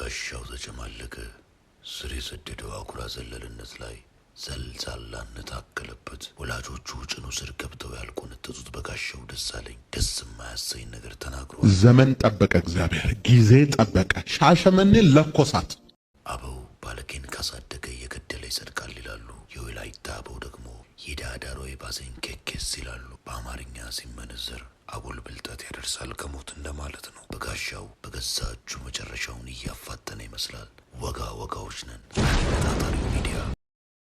በጋሻው ተጨማለቀ። ስር የሰደደው አኩራ ዘለልነት ላይ ዘልዛላነት አከለበት። ወላጆቹ ጭኑ ስር ገብተው ያልቆነጠጡት በጋሻው ደሳለኝ ደስ የማያሰኝ ነገር ተናግሯል። ዘመን ጠበቀ፣ እግዚአብሔር ጊዜ ጠበቀ። ሻሸመኔን ለኮሳት። አበው ባለጌን ካሳደገ እየገደለ ይጸድቃል ይላሉ። የወላይታ አበው ደግሞ የዳዳሮ የባዘኝ ኬኬስ ይላሉ። በአማርኛ ሲመነዘር አጉል ብልጠት ያደርሳል ከሞት እንደማለት ነው። በጋሻው በገዛ እጁ መጨረሻውን እያፋጠነ ይመስላል። ወጋ ወጋዎች ነን። አነጣጣሪው ሚዲያ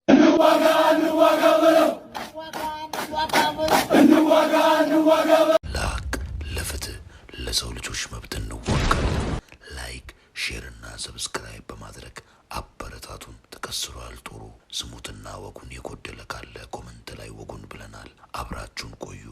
እንዋጋ እንዋጋ በለው፣ እንዋጋ እንዋጋ። ለሀቅ፣ ለፍትህ፣ ለሰው ልጆች መብት እንዋጋለን። Like፣ share እና subscribe በማድረግ አበረታቱን። ተቀስሯል ጦሩ። ስሙትና ወጉን። የጎደለ ካለ comment ላይ ወጉን ብለናል። አብራችሁን ቆዩ።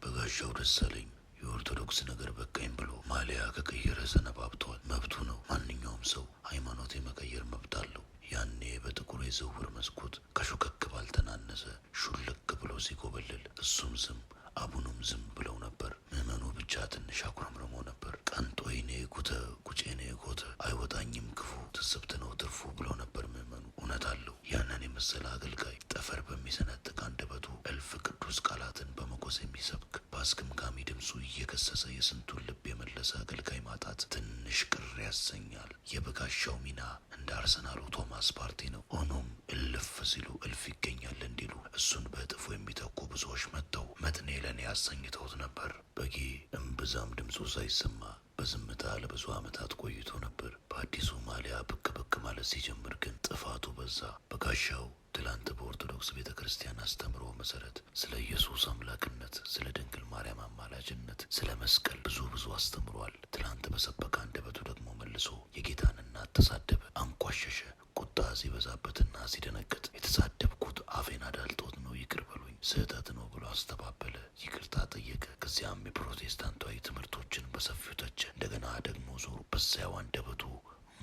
በጋሻው ደሳለኝ የኦርቶዶክስ ነገር በቃኝ ብሎ ማሊያ ከቀየረ ሰነባብቷል። መብቱ ነው። ማንኛውም ሰው ሃይማኖት የመቀየር መብት አለው። ያኔ በጥቁር የዝውውር መስኮት ከሹከክ ባልተናነሰ ሹልክ ብሎ ሲኮበልል እሱም ዝም አቡኑም ዝም ብለው ነበር። ምዕመኑ ብቻ ትንሽ አጉረምርሞ ነበር። ቀንጦይኔ ጉተ ጉጬኔ ጎተ አይወጣኝም ክፉ ትስብት ነው ትርፉ ብሎ ነበር ምዕመኑ። እውነት አለው። ያንን የመሰለ አገልጋይ ጠፈር በሚሰነጥቅ አንደበቱ እልፍ ቅዱስ ቃላትን በመጎስ የሚሰብክ፣ በአስገምጋሚ ድምፁ እየገሰጸ የስንቱን ልብ የመለሰ አገልጋይ ማጣት ትንሽ ቅር ያሰኛል። የበጋሻው ሚና እንደ አርሰናሉ ቶማስ ፓርቲ ነው። ሆኖም እልፍ ሲሉ እልፍ ይገኛል እንዲሉ እሱን በእጥፉ የሚተኩ ብዙዎች መጥተው መጥኔ ለእኔ አሰኝተውት ነበር። በጌ እምብዛም ድምፁ ሳይሰማ በዝምታ ለብዙ ዓመታት ቆይቶ ነበር። በአዲሱ ማሊያ ብቅ ብቅ ማለት ሲጀምር ግን ጥፋቱ በዛ። በጋሻው ትላንት በኦርቶዶክስ ቤተ ክርስቲያን አስተምሮ መሰረት ስለ ኢየሱስ አምላክነት፣ ስለ ድንግል ማርያም አማላጅነት፣ ስለ መስቀል ብዙ ብዙ አስተምሯል። ትላንት በሰበከ አንደበቱ ደግሞ መልሶ የጌታን እናት ተሳደበ፣ አንቋሸሸ። ቁጣ ሲበዛበትና ሲደነግጥ የተሳደብኩት አፌን አዳልጦት ነው፣ ይቅር በሉኝ፣ ስህተት ነው ብሎ አስተባበለ፣ ይቅርታ ጠየቀ። ከዚያም የፕሮቴስታንታዊ ትምህርቶችን በሰፊው ተቸ። እንደገና ደግሞ ዞሮ በዚያው አንደበቱ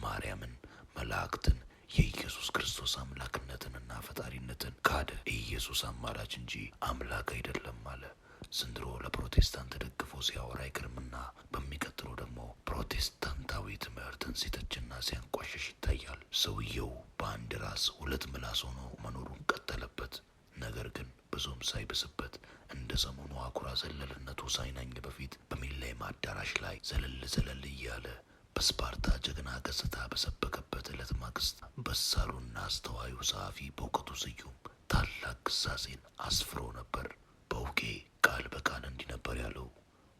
ማርያምን፣ መላእክትን፣ የኢየሱስ ክርስቶስ አምላክነትንና ፈጣሪነትን ካደ። ኢየሱስ አማላጅ እንጂ አምላክ አይደለም አለ። ዘንድሮ ለፕሮቴስታንት ደግፎ ሲያወራ ይቅርምና በሚቀጥለው ደግሞ ፕሮቴስታንታዊ ትምህርትን ሲተችና ሲያንቋሸሽ ይታያል። ሰውየው በአንድ ራስ ሁለት ምላስ ሆኖ መኖሩን ቀጠለበት። ነገር ግን ብዙም ሳይብስበት እንደ ሰሞኑ አኩራ ዘለልነቱ ሳይናኝ በፊት በሚሌኒየም አዳራሽ ላይ ዘለል ዘለል እያለ በስፓርታ ጀግና ገጽታ በሰበከበት ዕለት ማግስት በሳሉና አስተዋዩ ጸሐፊ በእውቀቱ ስዩም ታላቅ ግሳጼን አስፍሮ ነበር። በውቄ ቃል በቃል እንዲህ ነበር ያለው።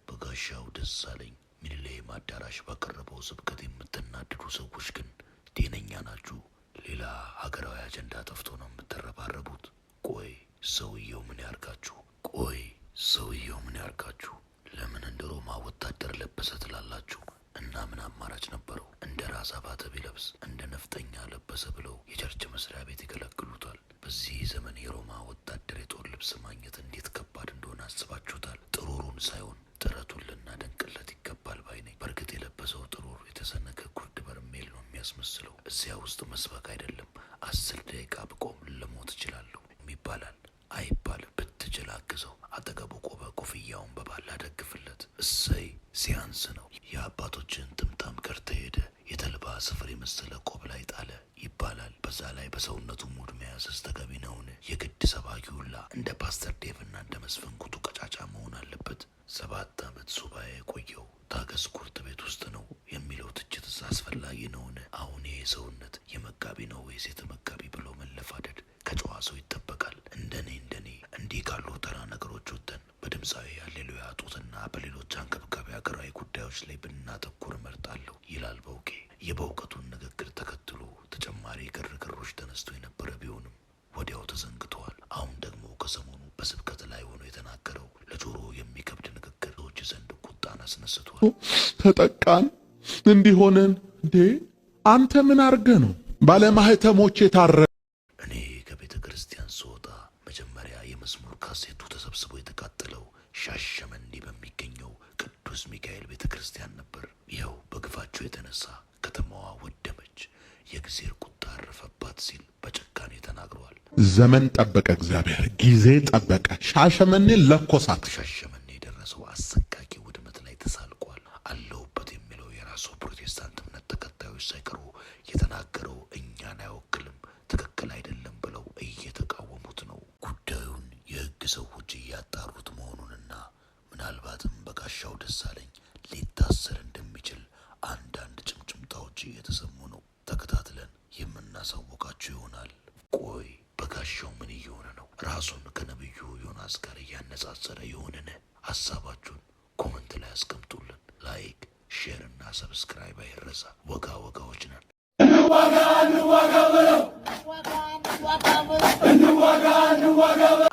በጋሻው ደሳለኝ ሚሌኒየም አዳራሽ ባቀረበው ስብከት የምትናደዱ ሰዎች ግን ጤነኛ ናችሁ? ሌላ ሀገራዊ አጀንዳ ጠፍቶ ነው የምትረባረቡት? ቆይ ሰውየው ምን ያርጋችሁ? ቆይ ሰውየው ምን ያርጋችሁ? ለምን እንደ ሮማ ወታደር ለበሰ ትላላችሁ? እና ምን አማራጭ ነበረው? እንደ ራስ አባተ ቢለብስ እንደ ነፍጠኛ ለበሰ ብለው የ church መስሪያ ቤት ይከለክሉታል። በዚህ ዘመን የሮማ ወታደር የጦር ልብስ ማግኘት እንዴት ከባድ እንደሆነ አስባችሁታል? ጥሩሩን ሳይሆን ጥረቱን ልናደንቅለት ይገባል ባይ ነኝ። በእርግጥ የለበሰው ጥሩር የተሰነገ ጉርድ በርሜል ነው የሚያስመስለው። እዚያ ውስጥ መስበክ አይደለም 10 ደቂቃ ብቆም ልሞት እችላለሁ ይባላል አይባልም። ብትችል አግዘው፣ አጠገቡ ቆመ፣ ኮፍያውን በባላ ደግፍለት። እሰይ ሲያንስ ነው። የአባቶችን ጥምጣም ቀርተ ሄደ የተልባ ስፍር የመሰለ ቆብ ላይ ጣለ ይባላል። በዛ ላይ በሰውነቱ mood መያዝስ ተገቢ ነውን? የግድ ሰባኪ ሁላ እንደ ፓስተር ዴቭ እና እንደ መስፍን ጉቱ ቀጫጫ መሆን አለበት? 7 ዓመት ሱባኤ የቆየው ታገስ ቁርጥ ቤት ውስጥ ነው የሚለው ትችትስ አስፈላጊ ነውን? አሁን ይሄ ሰውነት የመጋቢ ነው ወይስ የተመጋቢ ብሎ መለፋደድ ከጨዋ ሰው ይጠበቃል? እንደኔ እንደኔ እንዲህ ካሉ ተራ ነገሮች ወጥተን በድምፃዊ ሃሌሉያ ጦትና በሌሎች አንገብጋቢ ሀገራዊ ጉዳዮች ላይ ብናተኩር እመርጣለሁ ይላል በውቄ። የበእውቀቱን ንግግር ተከትሎ ተጨማሪ ግርግሮች ተነስቶ የነበረ ቢሆንም ወዲያው ተዘንግተዋል። አሁን ደግሞ ከሰሞኑ በስብከት ላይ ሆኖ የተናገረው ለጆሮ የሚከብድ ንግግር ሰዎች ዘንድ ቁጣን አስነስቷል። ተጠቃን እንዲሆነን እንዴ፣ አንተ ምን አርገ ነው ባለማህተሞች የታረ እኔ ከቤተ ክርስቲያን ስወጣ መጀመሪያ የመዝሙር ካሴቱ ተሰብስቦ የተቃጠለው ሻሸመኔ በሚገኘው ቅዱስ ሚካኤል ቤተ ክርስቲያን ነበር። ይኸው በግፋቸው የተነሳ ከተማዋ ወደመች፣ የእግዜር ቁጣ አረፈባት ሲል በጭካኔ ተናግረዋል። ዘመን ጠበቀ፣ እግዚአብሔር ጊዜ ጠበቀ። ሻሸመኔን ለኮሳት። ሻሸመኔ የደረሰው አሰቃቂ ውድመት ላይ ተሳልቋል። አለሁበት የሚለው የራሱ ፕሮቴስታንት እምነት ተከታዮች ሳይቀሩ የተናገረው እኛን አይወክልም፣ ትክክል አይደለም ብለው እየተቃወሙት ነው። ጉዳዩን የህግ ሰዎች እያጣሩት መሆኑንና ምናልባትም በጋሻው ደሳለኝ ሊታሰር እንደሚችል አንዳንድ ጭምጭምታዎች እየተሰሙ ነው። ተከታትለን የምናሳውቃችሁ ይሆናል። ቆይ በጋሻው ምን እየሆነ ነው? ራሱን ከነብዩ ዮናስ ጋር እያነጻጸረ የሆንን? ሀሳባችሁን comment ላይ አስቀምጡልን። Like፣ share እና subscribe አይረሳ። ወጋ ወጋዎች ነን። እንዋጋ እንዋጋ በለው፣ እንዋጋ እንዋጋ በለው።